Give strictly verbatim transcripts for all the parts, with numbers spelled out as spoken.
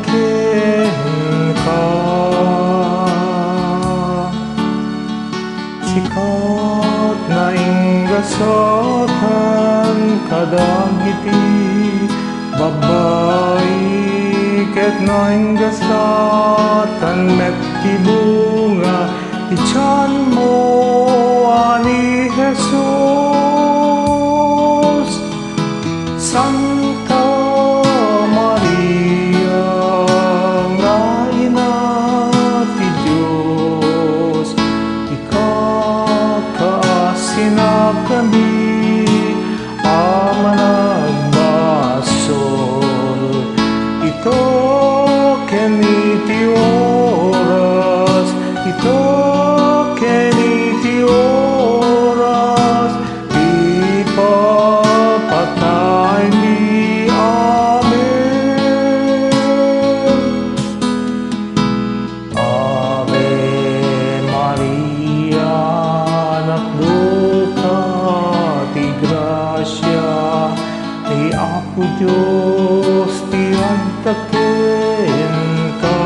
kenka. Sika ti naingasatan kadagiti babbai, ket naingasatan met ti bunga ti tianmo a ni Jesus. Santa Maria nga Ina ti Dios, ikakaasinakami a managbasol. Ita ken iti oras, ita ken iti oras ti ipapataymi. Amen. Ave Maria, napnoka ti grasia, ni Apo Dios ti adda kenka.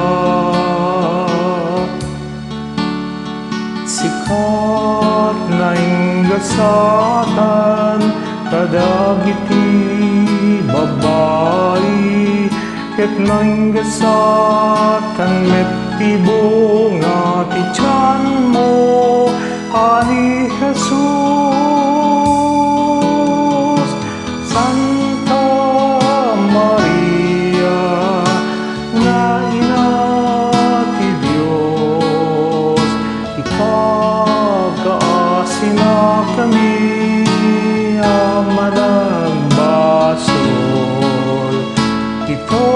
Sika ti naingasatan kadagiti babbai, ket naingasatan met ti bunga ti tianmo a ni Jesus. Santa Maria nga Ina ti Dios, ikakaasinakami a managbasol. Ita